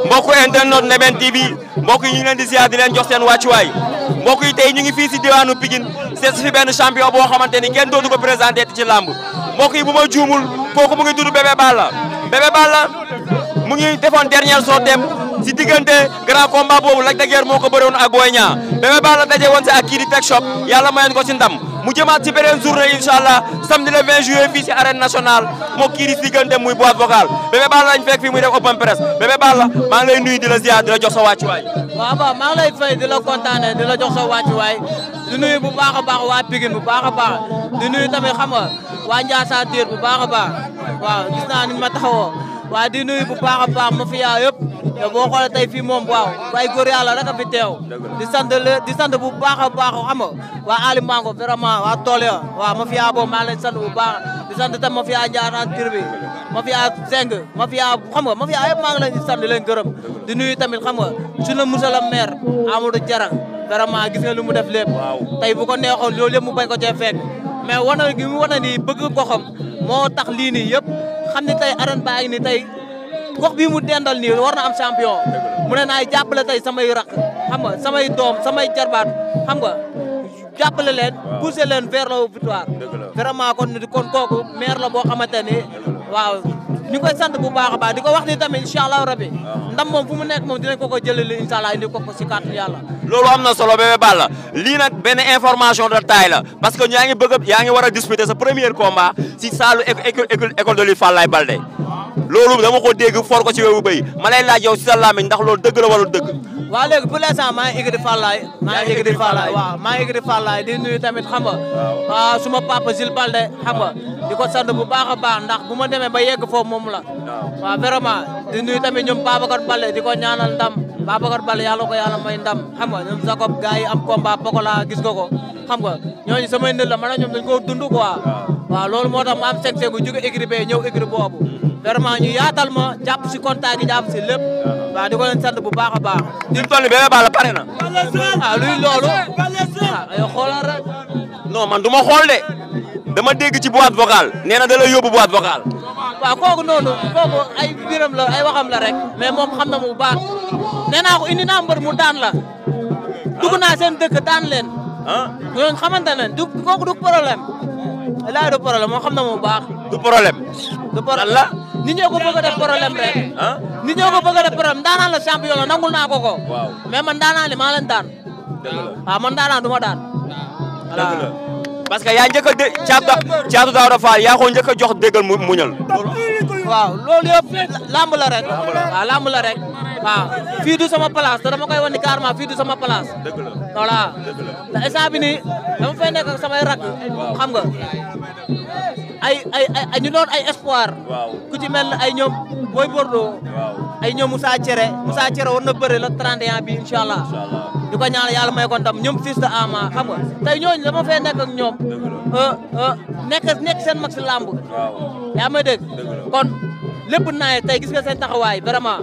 mbokku internet Ndeben TV mbokk yi ñu ngi leen di ziar di leen jox seen wàccuwaay mbokk yi tey ñu ngi fii si diwaanu Pikine seet fi benn champion boo xamante ni kenn dootu ko présenté ci làmb mbokk yi bu ma juumul kooku mu ngi tudd Bébé Balla mu ngi defoon dernière sortem si diggante grand combat boobu Lac de Guiers moo ko bërewoon ak Boy Niang Bébé Balla daje woon si ak kii di Tek Shop yàlla mayoon ko si ndam mu jëmaat ci beneen journée incha samedi le 20 juillet fii si arène nationale moo kii di si diggante muy boîte vocale Bébé Balla lañ fekk fii muy def open press Bébé Balla maa ngi lay nuyu di la ziar di la jox sa wàccuwaay. waaw maa ngi lay fay di la kontaane di la jox sa wàccuwaay di nuyu bu baax a baax waa Pikine bu baax a baax di nuyu tamit xam nga waa Ndiassane Tyr bu baax a baax waaw gis naa ni ma taxawoo waaye di nuyu bu baax a baax mafia yëpp te boo xoolee tey fii moom waaw ay góor yàlla rek a fi teew di sant bu baax a baax xam nga waa Ali Mango vraiment waa tool ya waaw mafia boobu maa leen sant bu baax di sant tam mafia Ndiassane Tyr bi mafia Zeng mafia xam nga mafia yëpp maa ngi leen di sant di leen gërëm di nuyu tamit xam nga suñu monsieur le maire Amadou Diarra vraiment gis nga lu mu def lépp tey bu ko neexoon loolu yëpp mu bañ ko cee fekk mais wana gi mu wana ni bëgg goxam moo tax lii nii yëpp xam ne tey arène baa ngi ni tey gox bii mu dendal nii war na am champion mu ne naay jàppale tey samay rak xam nga samay doom samay jarbaat xam nga jàppale leen pousser leen vers la victoire vraiment kon kooku maire la boo xamante ni waaw ñu koy sant bu baax a baax di ko wax ni tamit incha allah rabi ndam moom fu mu nekk moom dinañ ko jëlali incha allah indi ko si kàttan yàlla. loolu am na solo Bébé Balla lii nag benn information de taille la parce que yaa ngi war a disputer sa premier combat si saalu école de lutte Falaye Baldé loolu dama ko dégg for ko ci wewu béy ma lay laaj yow si sa làmmiñ ndax loolu dëgg la wala dëgg. waaw léegi pour l'instant maa ngi écurie Falaye maa ngi écurie Falaye di nuyu tamit xam nga waaw suma papa Gilles Baldé xam nga di ko sant bu baax a baax ndax bu ma demee ba yegg foofu moom la waaw vraiment di nuyu tamit ñoom Babacar Baldé di ko ñaanal ndam Babacar Baldé yàlla ko yàlla may ndam xam nga ñoom Jacob gars yi am combat Pokola gis nga ko xam nga ñooñu samay ndël la man ak ñoom dañ koo dund quoi waaw loolu moo tax ma am seg gu jóge écurie bee ñëw écurie boobu vraiment ñu yaatal ma jàpp si contact gi jàpp si lépp waaw di ko leen sant bu baax a baax. di toll nii Bébé Balla pare na. luy loolu yow xoolal rek. non man du ma xool de dama dégg ci boîte vocale nee na da lay yóbbu boîte vocale. waaw kooku noonu kooku ay biram la ay waxam la rek mais moom xam na mu bu baax nee naa ko indi naa mbër mu daan la dugg naa seen dëkk daan leen. ñooñu xamante ne kooku du problème. laay du problème moo xam na mu baax. du problème. la nit ñoo ko bëgg a def problème rek. nit ñoo ko bëgg a def problème daanaan la champion la nangul naa ko ko. mais man daanaan li maa leen daan. waaw man daanaan du ma daan. dëgg la parce que yaa njëkk a dé Thiatou Daouda Fall yaa ko njëkk a jox déggal muñal. waaw loolu yëpp lamb la rek. waaw lamb la rek. waaw fii du sama place te dama koy wan ni carrément fii du sama place. dëgg la voilà. te instant bi nii dama fay nekk ak samay rakk. xam nga ay ñu doon ay espoir. ku ci mel ne ay ñoom Boy Bordeaux. ay ñoom Moussa Thiéré war na bëre le 31 bi incha allah. di ko ñaan yàlla may ko ndam ñoom fils de Ama xam nga tey ñooñu dama fay nekk ak ñoom. nekk seen mag si làmb. yaa may dégg kon lépp naay tey gis nga seen taxawaay vraiment.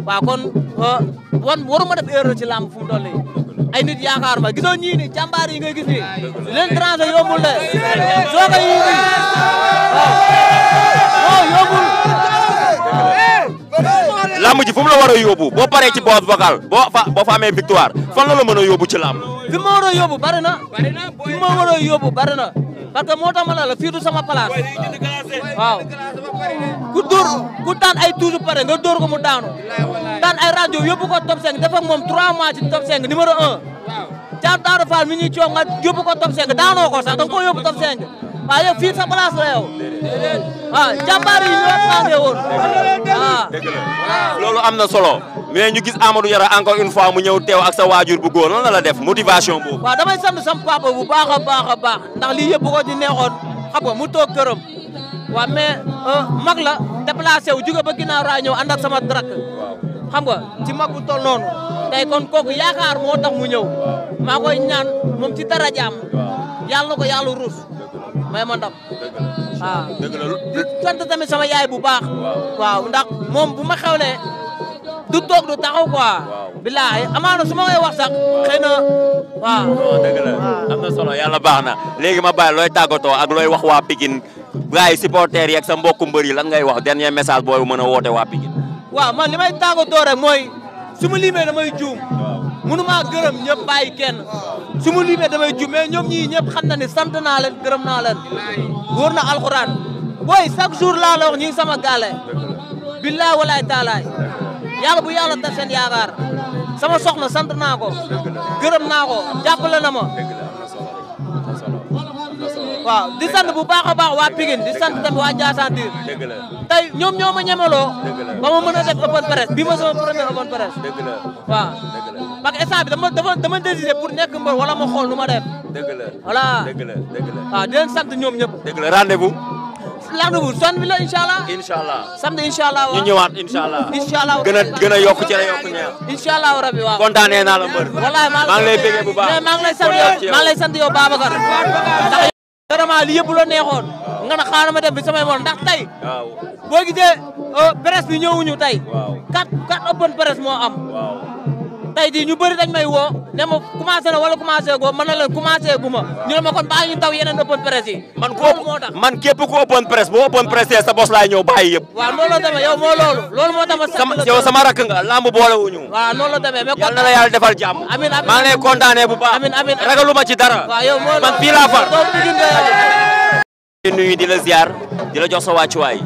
waaw kon waruma def erreur ci làmb fu mu toll nii ay nit yaakaar ma gisoo ñii ni jàmbaar yi ngay gis nii leen tranché yombul de soo ko yii nii waaw yombul. lamb ji fu mu la war a yóbbu boo paree ci boîte vocale boo fa amee victoire fan la mën a yóbbu ci lamb. fi ma war a yóbbu bari na fi ma war a yóbbu bari na parce que moo tax ma la fii du sama place waaw ku daan ay tuuti pare nga dóor ko mu daanu daan ay rajo yóbbu ko top 5 def ak moom 3 mois ci top 5 numéro 1 Thiatou Daouda Fall mi ñuy coow nga yóbbu ko top 5 daanoo ko sax da nga koo yóbbu top 5 waaw yow fii sa place la yow waaw jàmbaar yi ñoo tàngee woon loolu am na solo mais ñu gis Amadou Diarra encore une fois mu ñëw teew ak sa waajur bu góor lan la def motivation boobu. waaw damay sant sam papa bu baax a baax a baax ndax lii yëpp bu ko di neexoon xam nga mu toog këram waaw mais mag la déplacé wu jóge ba ginnaaw raa ñëw ànd ak sama drak xam nga ci mag bu toll noonu tey kon kooku yaakaar moo tax mu ñëw maa koy ñaan moom ci darajaam yàlla na ko yàlla ruus may ma ndam waaw di sant tamit sama yaay bu baax waaw ndax moom bu ma xewlee du toog du taxaw quoi billaahi amaana su ma koy wax sax xëy na waaw dëgg la am na solo yàlla baax na léegi ma bàyyi looy tàggatoo ak looy wax waa Pikine gars yi supporters yi ak sa mbokku mbër yi lan ngay wax dernier message booy mën a woote waa Pikine waaw man li may tàggatoo rek mooy su ma limee damay juum mënuma gërëm ñëpp bàyyi kenn su ma limee damay juum mais ñoom ñii ñëpp xam na ni sant naa leen gërëm naa leen wóor na alxuraan booy chaque jour laa la wax ñi ngi sama gaale billaay walaay taalaay yàlla bu yàlla tas seen yaakaar sama soxna sant naa ko gërëm naa ko jàppale na ma waaw di sant bu baax a baax waa Pikine di sant tamit waa Ndiassane Tyr tey ñoom ñoo ma ñemeloo ba ma mën a def open press bii ma sama premier open press waaw parce que instant bi dama décidé pour nekk mbër wala ma xool nu ma def voilà waaw di leen sant ñoom ñëpp dëgg la rendez-vous son bi la inchaallah samedi inchaallah ñu ñëwaat inchaallah gën a yokk ci la yokk ñeex inchaallah rabbi waaw kontaanee naa la mbër wallahi maa ngi lay bégee bu baax maa ngi lay sant yow Babacar ndax vraiment li yëpp la neexoon nga na xaaral ma dem bi samay moom ndax tey boo gisee presse bi ñëwuñu tey 4 open presse moo am tey jii ñu bëri dañ may woo ne ma commencé na wala commencé go mën na leen commencé gu ma ñu ne ma kon baa ñu taw yeneen open presse yi man képp ku open presse boo open presse sa bos laay ñëw bàyyi yëpp waaw noonu la demee yow moo loolu moo tax yow sama rakk nga lamb boolewuñu waaw noonu la demee mais yal na la yàlla defal jàmm amiin maa ngi lay kontaanee bu baax amiin ragaluma ci dara waaw yow moo man fii laa far di nuyu di la ziar di la jox sa wàccuwaay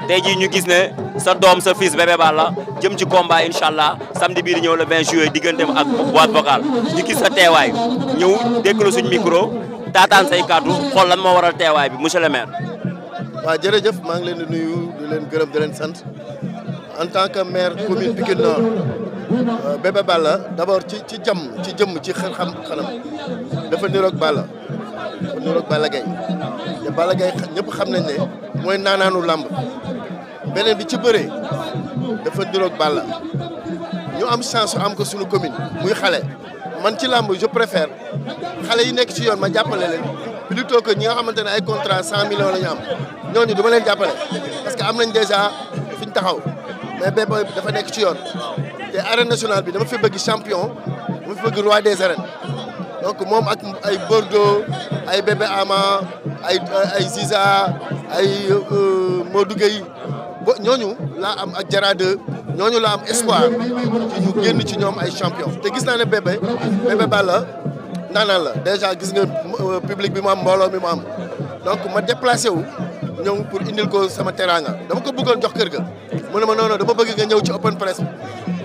tey jii ñu gis ne sa doom sa fils Bébé Balla jëm ci combat incha allah samedi bii di ñëw le 20 juillet digganteem ak boîte vocale ñu gis sa teewaay ñëw déglu suñ micro taataan say kàddu xool lan moo waral teewaay bi monsieur le maire. waaw jërëjëf maa ngi leen di nuyu di leen gërëm di leen sant en tant que maire commune Pikine Nord Bébé Balla d'abord ci jëmm ci xanam dafa niroog Balla dafa niroog Balla Gaye te Balla Gaye ñëpp xam nañ ne mooy naanaanu làmb beneen bi ci bëree dafa niroog Balla ñu am chance am ko suñu commune muy xale man ci làmb je préfère xale yi nekk ci yoon ma jàppale leen plutôt que ñi nga xamante ne ay contrat 100 millions la ñu am ñooñu du ma leen jàppale parce que am nañ déjà fi ñu taxaw mais Bébé dafa nekk ci yoon te arène nationale bi dama fi bëgg champion dama fi bëgg roi des arènes donc moom ak ay Bordeaux ay Bébé Ama ay Ziza ay Modou Gueye ñooñu laa am ak Jara 2 ñooñu laa am espoir ci ñu génn ci ñoom ay champion te gis naa ne Bébé Balla naanaan la déjà gis nga public bi mu am mbooloo mi mu am donc ma déplacé wu ñëw pour indil ko sama teraanga dama ko bëggoon jox kër ga mu ne ma non dama bëgg nga ñëw ci open press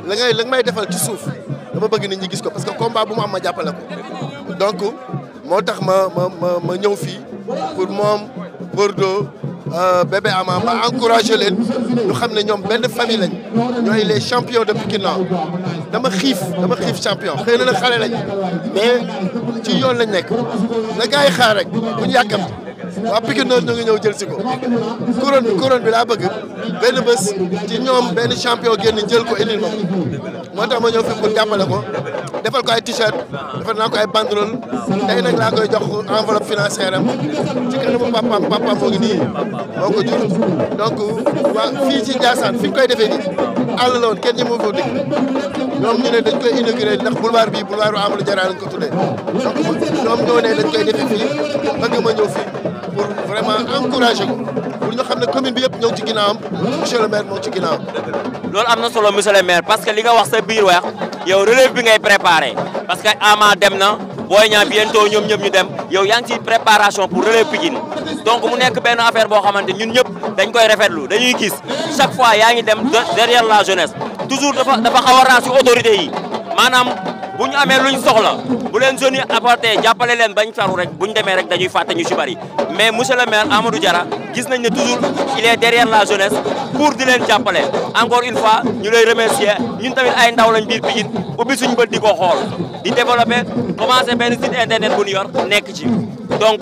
la nga may defal ci suuf dama bëgg nit ñi gis ko parce que combat bu mu am ma jàppale ko donc moo tax ma ñëw fii pour moom Bordeaux Bébé Ama ma encouragé leen ñu xam ne ñoom benn famille lañ ñooy les champions de Pikine Nord dama xiif champion xëy na nag xale lañ mais ci yoon lañ nekk na gars yi xaar rek bu ñu yàkkamti waa Pikine Nord ñu ngi ñëw jël si ko couronne bi laa bëgg benn bés ci ñoom benn champion génn jël ko indil ma moo tax ma ñëw fi pour jàppale ko defal ko ay t-shirt defal naa ko ay banderole tey nag laa koy jox enveloppe financière am ci kanamu papaam moo ngi nii moo ko jur donc waa fii ci Ndiassane fi ñu koy defee nii àll la woon kenn ñi moo ko dégg ñoom ñu ne dañ koy inauguré ndax boulevard bi boulevard Amadou Diarra lañ ko tuddee donc ñoom ñoo ne dañ koy defee fii bëgg ma ñëw fii pour vraiment encourager ko pour ñu xam ne commune bi yëpp ñoo ci ginnaawam monsieur le maire moo ci ginnaawam. loolu am na solo monsieur le maire parce que li nga wax sa biir wax yow relève bi ngay préparé parce que Ama dem na Boy Niang bientôt ñoom ñëpp ñu dem yow yaa ngi ci préparation pour relève Pikine donc mu nekk benn affaire boo xamante ñun ñëpp dañ koy rafetlu dañuy gis chaque fois yaa ngi dem derrière la jeunesse toujours dafa xaw a raas ci autorité yi maanaam bu ñu amee luñ soxla bu leen jeunes yi apporté jàppale leen bañ faru rek bu ñu demee rek dañuy fàtte ñu ci bari mais monsieur le maire Amadou Diarra gis nañ ne toujours il est derrière la jeunesse pour di leen jàppale encore une fois ñu lay remercier ñun tamit ay ndaw lañ biir Pikine ubbi suñu bët di ko xool di développer commencé benn site internet bu ñu yor nekk ci donc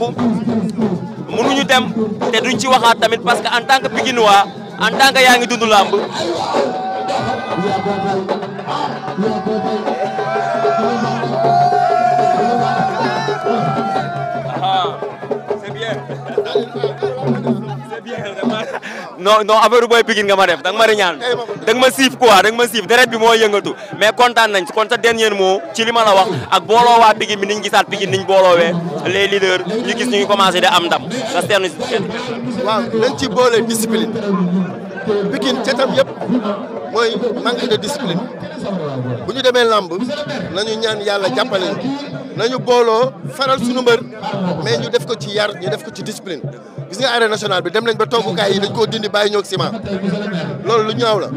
mënuñu dem te duñ ci waxaat tamit parce que en tant que Pikinois en tant que yaa ngi dund làmb c'est bien non affaire Boy Pikine nga ma def danga ma riñaan danga ma siif quoi danga ma siif deret bi moo yëngatu mais kontaan nañ kon sa dernier mot ci li ma la wax ak booloo waa Pikine bi niñ gisaat Pikine niñ booloowee les leaders ñu gis ñu ngi commencé di am ndam nga seetlu waaw nañ ci boole discipline Pikine cetam yëpp mooy manque de discipline bu ñu demee lamb nañu ñaan yàlla jàppale nañu booloo faral suñu mbër mais ñu def ko ci yar ñu def ko ci discipline gis nga arène nationale bi dem nañ ba toogukaay yi dañ koo dindi bàyyi ñoog ciment loolu lu ñaaw la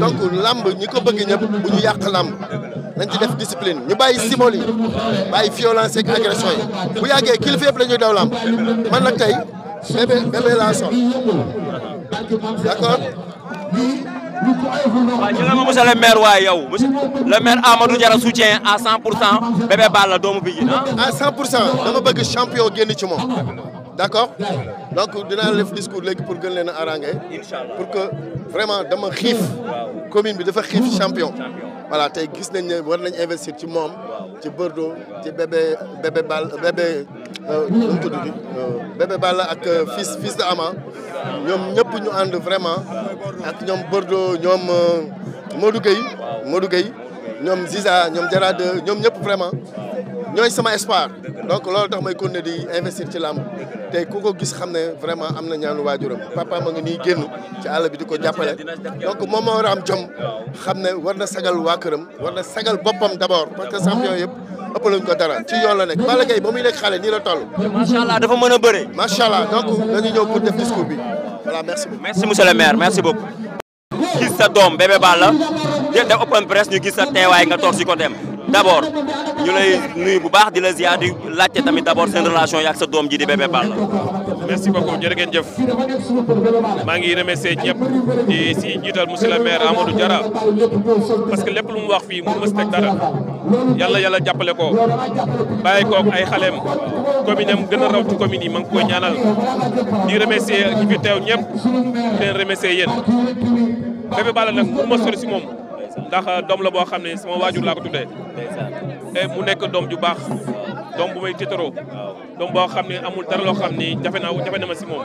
donc lamb ñi ko bëgg ñëpp bu ñu yàq lamb nañ ci def discipline ñu bàyyi simol yi bàyyi violence ak agression yi bu yàggee kilifa yëpp la ñuy daw lamb man nag tey bébé laa sol d'accord. waaw jërëjëf monsieur le maire waaye yow monsieur le maire Amadou Diarra soutient à 100% Bébé Balla doomu Pikine à 100% dama bëgg champion génn ci moom d'accord donc dinaa def discours léegi pour gën leen a arranger pour que vraiment dama xiif commune bi dafa xiif champion voilà tey gis nañ ne war nañ investir ci moom ci Bordeaux ci bébé Balla nu mu tudd Bébé Balla ak fils de Ama ñoom ñëpp ñu ànd vraiment ak ñoom Bordeaux ñoom Modou Gueye ñoom Ziza ñoom Jara de ñoom ñëpp vraiment ñooy sama espoir donc loolu tax may continuer di investir ci làmb tey ku ko gis xam ne vraiment am na ñaanu waajuram papa ma ngi nii génn ci àll bi di ko jàppale donc moom moo war a am jom xam ne war na sagal waa këram war na sagal boppam d'abord parce que champion yëpp ëpp lañ ko dara ci yoon la nekk Balla Gaye ba muy nekk xale nii la toll. macha allah dafa mën a bëre. macha allah donc dañu ñëw pour def discours bi voilà merci beaucoup. merci monsieur le maire merci beaucoup. gis sa doom Bébé Balla def open press ñu gis sa teewaay nga toog si côté am d'abord ñu lay nuyu bu baax di la ziar di laajte tamit d'abord seen relation yi ak sa doom ji di Bébé Balla. merci beaucoup jërë ngeen jëf maa ngi remercier ñëpp di si njiital monsieur le maire Amadou Diarra parce que lépp lu mu wax fii mu mës teg dara yàlla jàppale ko bàyyi koog ay xaleem commune am gën a raw ci commune yi ma ngi koy ñaanal di remercier ñi fi teew ñëpp di leen remercier yéen Bébé Balla nag mu ma sori si moom ndax doom la boo xam ne sama waajur laa ko tuddee et mu nekk doom ju baax doom bu may tiitaroo doom boo xam ne amul dara loo xam ni jafe na ma si moom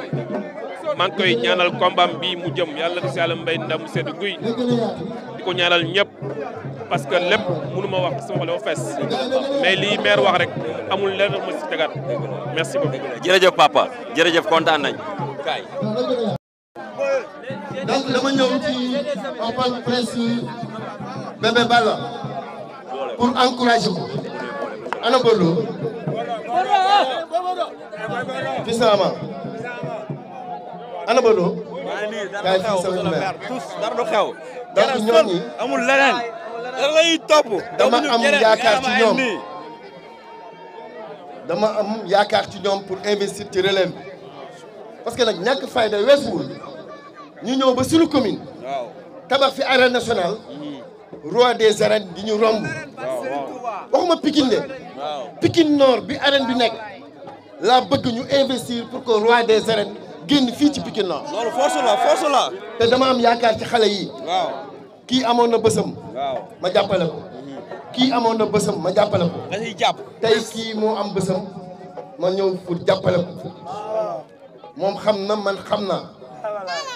maa ngi koy ñaanal combat bi mu jëm yàlla na si yàlla mbay ndam mu sedd guy di ko ñaanal ñëpp parce que lépp mënu ma wax sama xol dafa fees mais lii maire wax rek amul lenn ma si tegaat merci beaucoup. jërëjëf papa jërëjëf kontaan nañ kaay. donc dama ñëw ci open presse Bébé Balla pour encourager ko ana Bordeaux fils Ama ana Bordeaux kaay fii sama maire dara du xew donc ñooñu amul leneen da ngay topp dama am yaakaar ci ñoom dama am yaakaar ci ñoom pour investir ci relève bi parce que nag ñàkk fayda weesuwul ñu ñëw ba suñu commune tabax fi arène nationale roi des arènes di ñu romb waxuma Pikine de Pikine Nord bi arène bi nekk laa bëgg ñu investir pour que roi des arènes génn fii ci Pikine Nord loolu force la te dama am yaakaar ci xale yi waaw kii amoon na bësam ma jàppale ko kii amoon na bësam ma jàppale ko nga siy jàpp tey kii moo am bësam ma ñëw pour jàppale ko moom xam na man xam naa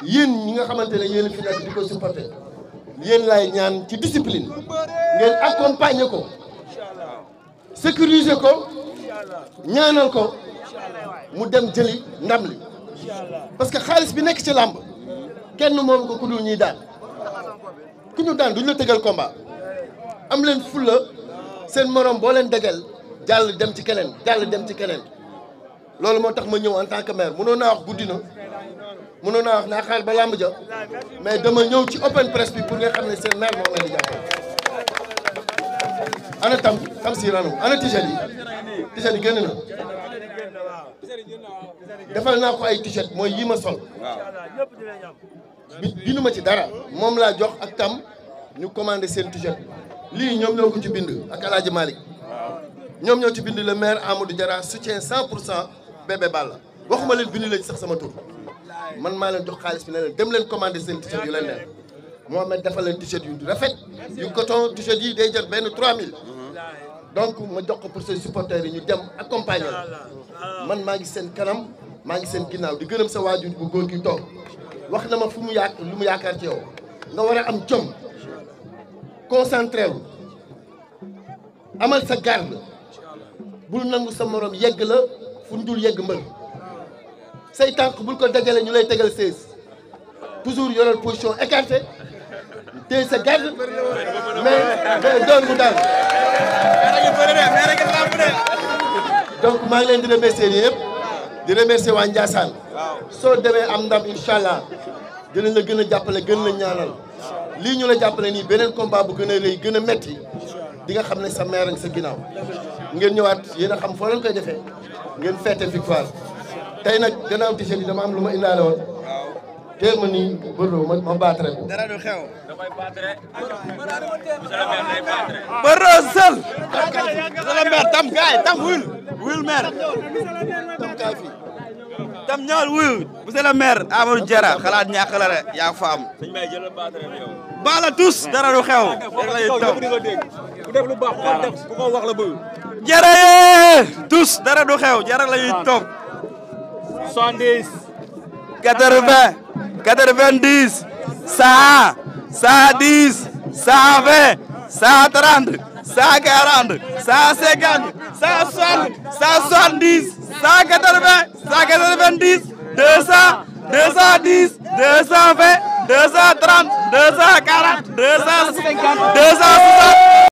yéen ñi nga xamante ne yéen fi nekk di ko supporter yéen laay ñaan ci discipline ngeen accompagner ko sécuriser ko ñaanal ko mu dem jëli ndam li parce que xaalis bi nekk ci làmb kenn moom ko ku dul ñuy daan ku ñu daan duñu la tëgal combat am leen fulla seen morom boo leen dëggal jàll dem ci keneen loolu moo tax ma ñëw en tant que maire mënoon naa wax guddi na mënoon naa wax naa xaar ba làmb ja mais dama ñëw ci open press bi pour nga xam ne seen maire moo leen di jàppale. ana tam si ranu ana t-shirt yi génn na defal naa ko ay t-shirt mooy yi ma sol bindu ma ci dara moom laa jox ak tam ñu commandé seen t-shirt lii ñoom ñoo ko ci bind ak El Hadj Malick ñoom ñoo ci bind le maire Amadou Diarra soutient 100% Bébé Balla waxuma leen bind leen sax sama tur man maa leen jox xaalis bi ne leen dem leen commandé seen t-shirt yu leen neex Mohamed defal leen t-shirt yu rafet yu coton t-shirt yi day jar benn 3000 donc ma jox ko pour ses supporters yi ñu dem accompagner man maa ngi seen kanam maa ngi seen ginnaaw di gërëm sa waajur bu góor gi toog wax na ma fu mu lu mu yaakaar ci yow nga war a am jom concentré wu amal sa garde bul nangu sa morom yegg la fu ñu dul yegg mbër say tànk bul ko dajale ñu lay tegal 16 toujours yoral position écartée téye sa garde mais doon mu daal. donc maa ngi leen di remercier yëpp di remercier waa Ndiassane soo demee am ndam incha allah dinañ la gën a jàppale gën la ñaanal lii ñu la jàppale nii beneen combat bu gën a rëy gën a metti di nga xam ne sa mère ak sa ginnaaw ngeen ñëwaat yéen a xam foo leen koy defee ngeen fête victoire tey nag gannaaw t-shirt yi dama am lu ma indaale woon teel ma nii Bordeaux ma baatare ko. dara du xew. Bordeaux seul. monsieur le maire tam gaay tam wuyul maire. tam kaay fii. tam ñëwal wuyu monsieur le maire Amadou Diarra xalaat ñàkk la rek yaa fa am. baala tous dara du xew. bu def lu baax bu ko wax la bëgg. jërëjëf tous dara du xew Diarra la ñuy topp. 70. 80 90 100 110 120 130 140 150 160 170 180 190 200 210 220 230 240 250 260